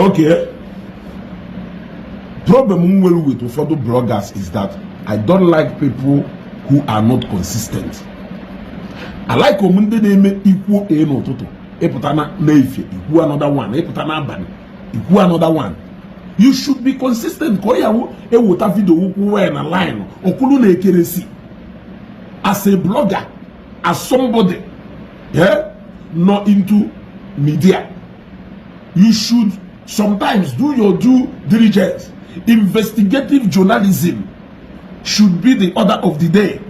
Okay, problem m nwere with ụfọdụ bloggers is that I don't like people who are not consistent. I like ụmụ ndị na-eme ikwu a n'ụtụtụ, ịpụta na n'efie ikwu another one, ịpụta n'abalị ikwu another one. You should be consistent ka ọ ya eweta video ukwu wee na line okwulu na ekeresi. As a blogger, as somebody, yeah, not into media, you should sometimes do your due diligence. Investigative journalism should be the order of the day.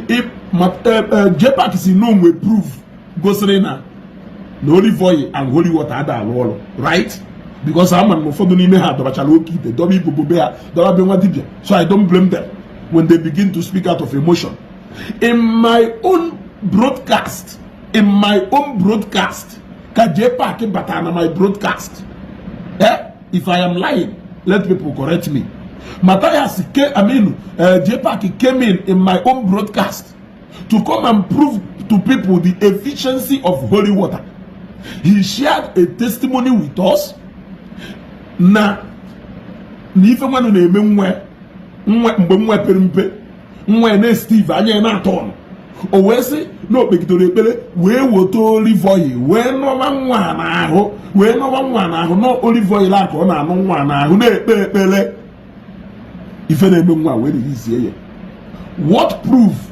If JPAC si no nwe proof gosiri na olive oil and holy water ada alụ ọrụ, right? Because ama na ụfọdụ n'ime ha dọbachara oke ite, dọba ibubo be ha, dọba be nwa dibia. So I don't blame them when they begin to speak out of emotion. In my own broadcast, in my own broadcast ka JPAC batara na my broadcast, eh? If I am lying, let people correct me. Matthias came, I mean, JPAC came in my own broadcast to come and prove to people the efficiency of holy water. He shared a testimony with us na ife nwanụ na-eme nwe nwe mgbe nwa pere mpe, nwa na Steve anya ya na-atọ ọnụ. O wee sị na o kpegidere ekpere wee weta olive oil wee nọwa nwa n'ahụ, wee nọwa nwa n'ahụ na olive oil a ka ọ na-anụ nwa n'ahụ na-ekpe ekpere, ife na-eme nwa wee release ya. What proof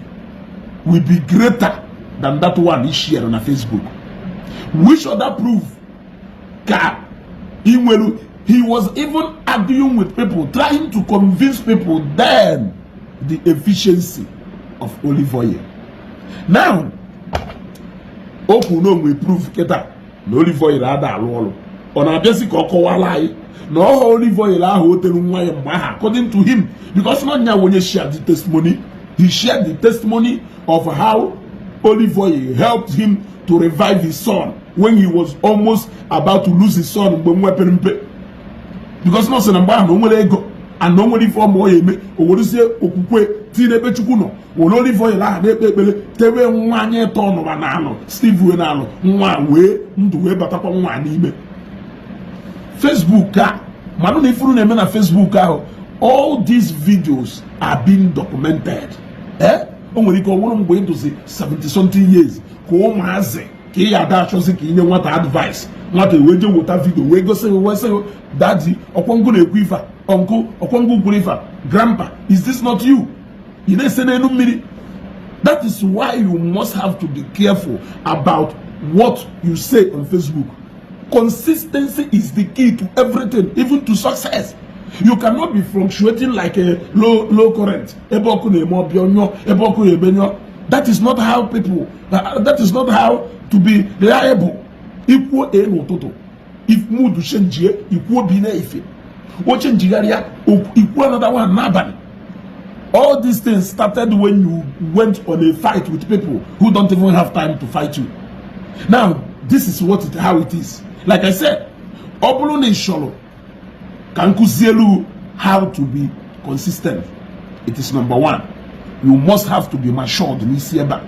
will be greater than that one he shared na Facebook? Which other proof ka ị nwere? He was even arguing with people, trying to convince people then the efficiency of olive oil. Now o kwuru na onwe proof kịta na olive oil ada alụ ọrụ. Ọ na-abịazi ka ọ kọwara anyị na ọha olive oil ahụ o tere nwa ya mgbe ahụ, according to him, because na nya onye shared the testimony. He shared the testimony of how olive oil helped him to revive his son when he was almost about to lose his son mgbe nwa pere mpe, because na ọ sị na mgbe ahụ na o nwere ego and na o nwere ife ọma ọ ya eme, o werezie okwukwe tinye n'ebe Chukwu nọ, were olive oil ahụ na-ekpe ekpere tebe nwa anya ịtọ ọnụma na alụ Steve wee na-alụ nwa wee ndụ wee batakwa nwa n'ime. Facebook a manụ na ifuru na-eme na Facebook ahụ, all these videos are being documented, eh? O nwere ike ọ bụrụ mgbe ị dụzi 70 something years ka ụmụazị ka ị ya ada achọzi ka inye nwata advice, nwata wee jee weta video wee gosi gị wee sị gị, "Daddy, ọkwọngụ na-ekwu ife a, uncle, ọkwọngụ kwuru ife a, grandpa, is this not you?" Ị na-ese n'elu mmiri. That is why you must have to be careful about what you say on Facebook. Consistency is the key to everything, even to success. You cannot be fluctuating like a low current. Ebe ọkụ na-eme ọbịa nyụọ, ebe ọkụ na-eme nyụọ. That is not how to be reliable. Ikwuo a n'ụtụtụ, if mood change, ikwuo bi na-efe o changegharịa, ikwuo another one n'abalị. All these things started when you went on a fight with people who don't even have time to fight you. Now this is how it is. Like I said, ọ bụrụ na ị chọrọ ka m kụzielu how to be consistent, it is number one, you must have to be matured n'isi ebe a.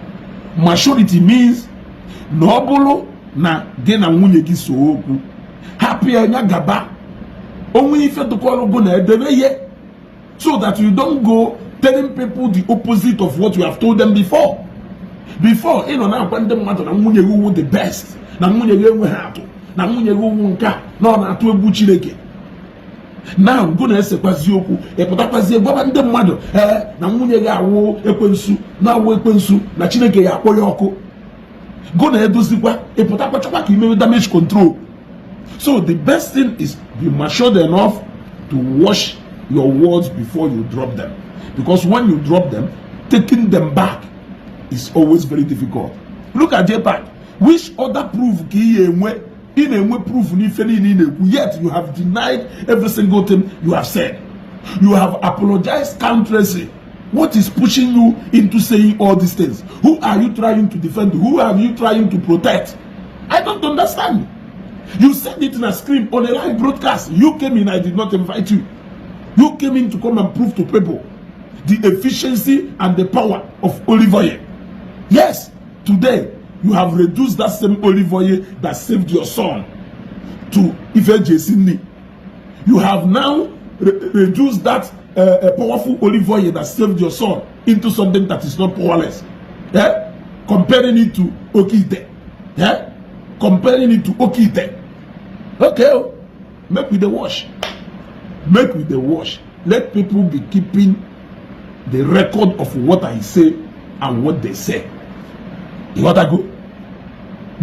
Maturity means na ọ bụrụ na gị na nwunye gị so okwu, hapụ ya nya gaba onwe ife dụkọrọ na edebe ihe, so that you don't go telling people the opposite of what you have told them before. Before ị nọ na-agwa ndị mmadụ na nwunye gị wụ the best, na nwunye gị enweghị atụ, na nwunye gị wụ nke a, na ọ na-atụ egwu Chineke, na ngụ na-esekwazi okwu, ịpụtakwazie gwaba ndị mmadụ ee na nwunye gị awụ ekwensu, na-awụ ekwensu, na Chineke ya akpọ ya ọkụ. Gụ na-edozikwa, ịpụtakwa chọkwa ka imewe damage control. So the best thing is be matured enough to wash your words before you drop them, because when you drop them, taking them back is always very difficult. Look at JPAC. Which other proof ka ị enwe? Ị na-enwe proof n'ife niile ị na-ekwu, yet you have denied every single thing you have said. You have apologized countlessly. What is pushing you into saying all these things? Who are you trying to defend? Who are you trying to protect? I don't understand. You said it in a screen on a live broadcast. You came in, I did not invite you. You came in to come and prove to people the efficiency and the power of olive oil. Yes, today you have reduced that same olive oil that saved your son to to ife eji esi nri. You have now reduced that powerful olive oil that saved your son into something that is not powerless, eh? Comparing it to okite, eh? Comparing it to okite. Okay o, make we dey watch, make we dey watch. Let people be keeping the record of what I say and what they say. Ịghọtago?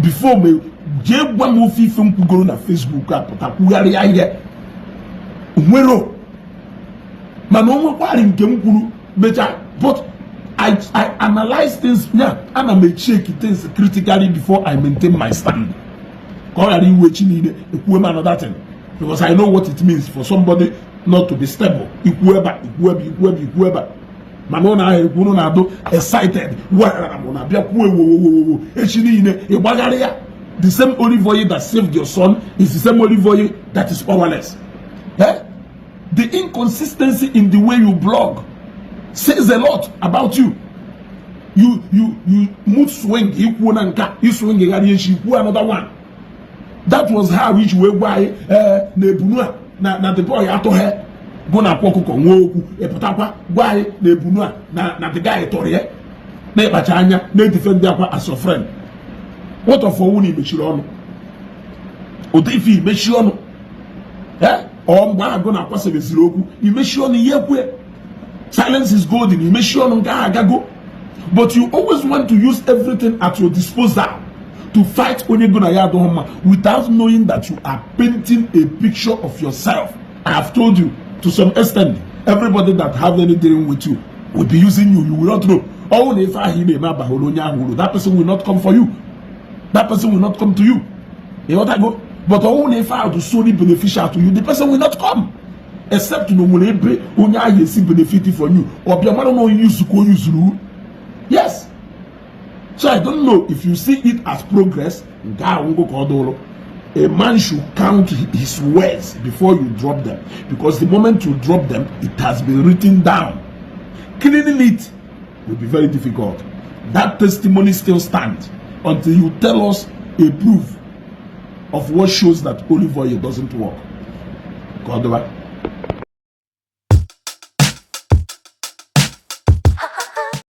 Before me jee gwa m ofe ife m kwugoro na Facebook a pụta kwugharịa ihe nwere, mana o nwekwari nke m kwuru mechaa. But I analyze things ya, ana m echeck things critically before I maintain my stand, ka ọ ghara iwe chi niile ekwuwe m another thing, because I know what it means for somebody not to be stable. Ikwu ebe a, ikwu ebe, ikwu ebe, ikwu ebe a, mana ụnụ ahụ ekwu, ụnụ na-adụ excited wara m na-abịa kwuo ewowowowo echi niile ịgbagharị ya. The same olive oil that saved your son is the same olive oil that is powerless, eh? The inconsistency in the way you blog says a lot about you. You mood swing. Ikwuo na nka iswing ghara echi, ikwuo another one. That was how iji wee gwa anyị ee na ebunu a na the boy atọghị bụ na akwa ọkụkọ nwee okwu. Ịpụtakwa gwa anyị na ebunu a na the guy tọrọ ya na-ịkpacha anya na-edefend akwa as your friend. What of ọnwụ na imechiri ọnụ ụdị ife imechi ọnụ ee ọ mgbe ahụ na akwasebeziri okwu imechi ọnụ ihe ekwe. Silence is golden. Imechi ọnụ, nke ahụ agago. But you always want to use everything at your disposal to fight onye go na ya adịghị mma, without knowing that you are painting a picture of yourself. I have told you, to some extent, everybody that have any dealing with you will be using you. You will not know. Ọnwụ na ife ahụ ị na-eme abaghị onye ahụ uru, that person will not come for you, that person will not come to you. Ịghọtago? But ọnwụ na ife ahụ dị solely beneficial to you, the person will not come, except na o nwere ebe onye ahụ esi benefit from you. Ọ bịa mara na onye yuzu ka onye zuru. Yes, so I don't know if you see it as progress. Nke ahụ ngụ ka ọ dụrụ. A man should count his words before you drop them, because the moment you drop them, it has been written down. Cleaning it will be very difficult. That testimony still stands until you tell us a proof of what shows that olive oil doesn't work. Ka ọ dịba.